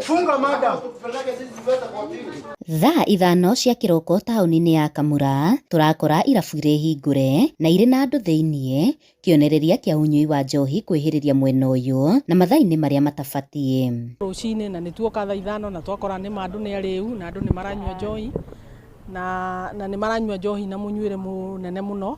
Funga madam. Thaa 5 cia kĩroko taũni-inĩ ya Kamura tũrakora irabu irĩ hingũre na irĩ na andũ thĩiniĩ, kĩonereria kĩa ũnyui wa njohi kwĩhĩrĩria mwena ũyũ na mathaa-inĩ marĩa matabatiĩ. Rũcinĩ na nĩ tuoka thaa 5 na twakora nĩ ma andũ nĩ arĩu na andũ nĩ maranyua njohi na nĩ maranyua njohi na mũnyuĩre mũnene mũno,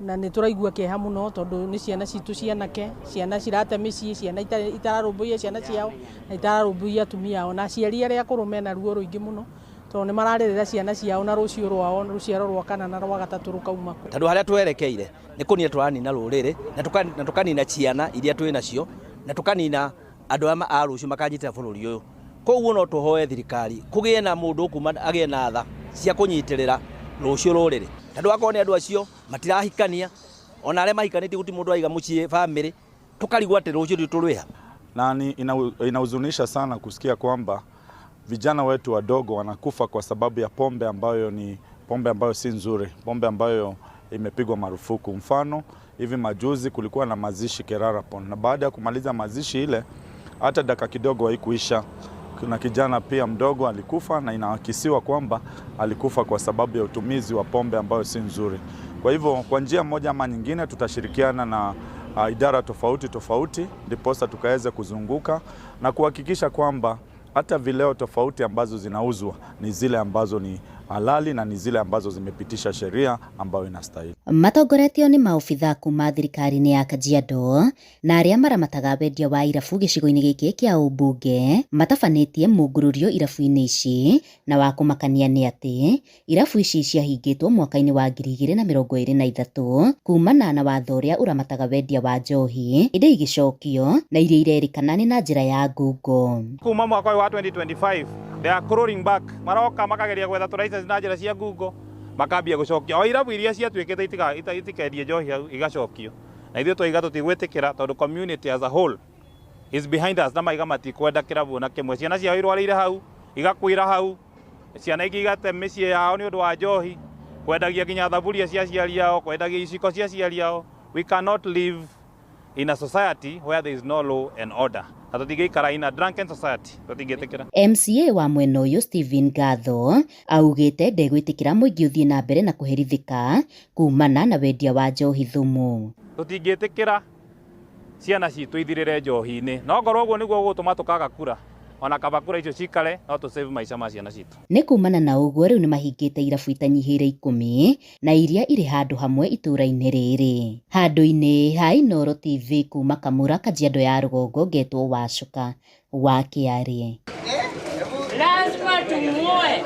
na nĩ tũraigua kĩeha mũno tondũ nĩ ciana citũ cianake, ciana cirate mĩciĩ, ciana itararũmbũiya ciana ciao na itararũmbũiya atumia ao, na aciari arĩa akũrũ mena ruo rũingĩ mũno tondũ nĩ mararĩrĩra ciana ciao na rũciũ rwao, rũciaro rwa kana na rwa gatatũ rũkauma kũ. Tondũ harĩa twerekeire nĩ kũnina tũranina rũrĩrĩ na tũkanina ciana iria twĩ nacio na tũkanina andũ arĩa a rũciũ makanyitĩra bũrũri ũyũ. Koguo no tũhoe thirikari kũgĩe na mũndũ ũkuma agĩe na tha cia kũnyitĩrĩra rũciũ rũrĩrĩ, tondũ akorwo nĩ andũ acio matirahikania, ona arĩa mahikanĩtie gũtirĩ mũndũ aiga mũciĩ family, tũkarigwo atĩ rũciũ rwitũ rwĩha. Na ni inahuzunisha sana kusikia kwamba vijana wetu wadogo wanakufa kwa sababu ya pombe ambayo ni pombe ambayo si nzuri, pombe ambayo imepigwa marufuku. Mfano, hivi majuzi kulikuwa na mazishi Kerarapon, na baada ya kumaliza mazishi ile hata dakika kidogo haikuisha, kuna kijana pia mdogo alikufa, na inakisiwa kwamba alikufa kwa sababu ya utumizi wa pombe ambayo si nzuri. Kwa hivyo kwa njia moja ama nyingine tutashirikiana na idara tofauti tofauti ndiposa tukaweze kuzunguka na kuhakikisha kwamba hata vileo tofauti ambazo zinauzwa ni zile ambazo ni halali na ni zile ambazo zimepitisha sheria ambayo inastahili. Matongoretio nĩ maobitha kuma thirikari-inĩ ya Kajiado na arĩa maramataga wendia wa irabu gĩcigo-inĩ gĩkĩ kĩa ũmbunge matabanĩtie mũngũrũrio irabu-inĩ ici, na wa kũmakania nĩ atĩ irabu ici ciahingĩtwo mwaka-inĩ wa 2023 kumana na watho ũrĩa ũramataga wendia wa njohi, ĩndĩ igĩcokio na iria irerĩkana nĩ na njĩra ya ngungo. Kuma mwaka ũyũ wa 2025 they are crawling back, maroka makageria gwetha tũ license na njĩra cia ngungo, makambia gũcokia o irabu iria ciatuĩkĩte itikendie njohi hau igacokio, na ithuĩ twaiga tũtigwĩtĩkĩra tondũ community as a whole is behind us, na maiga matikwenda kĩrabu ona kĩmwe. Ciana ciao irwarĩire hau, igakuĩra hau, ciana ingĩ igate mĩciĩ yao nĩ ũndũ wa njohi, kwendagia nginya thaburia cia aciari ao, kwendagia iciko cia aciari ao. We cannot live in a society where there is no law and order, na tũtingĩikara in a drunken society, tũtingĩtĩkĩra. MCA wa mwena ũyũ Stephen Gatho augĩte ndegwĩtĩkĩra mũingĩ ũthiĩ na mbere na kũherithĩka kumana na wendia wa njohi thumu. Tũtingĩtĩkĩra ciana citũ ithirĩre njohi-inĩ, no ngorwo ũguo nĩguo gũgũtũma tũkaga kura, ona kaba kura icio cikare no tũ save maica ma ciana citũ. Nĩ kumana na ũguo rĩu nĩmahingĩte irabu itanyihĩire 10 na iria irĩ handũ hamwe itũra-inĩ rĩrĩ. Handũ-inĩ ha Inooro TV kuma Kamura, Kajiado ya rũgongo, ngetwo Wacuka wa Kĩarĩ. Lazima tumuoe.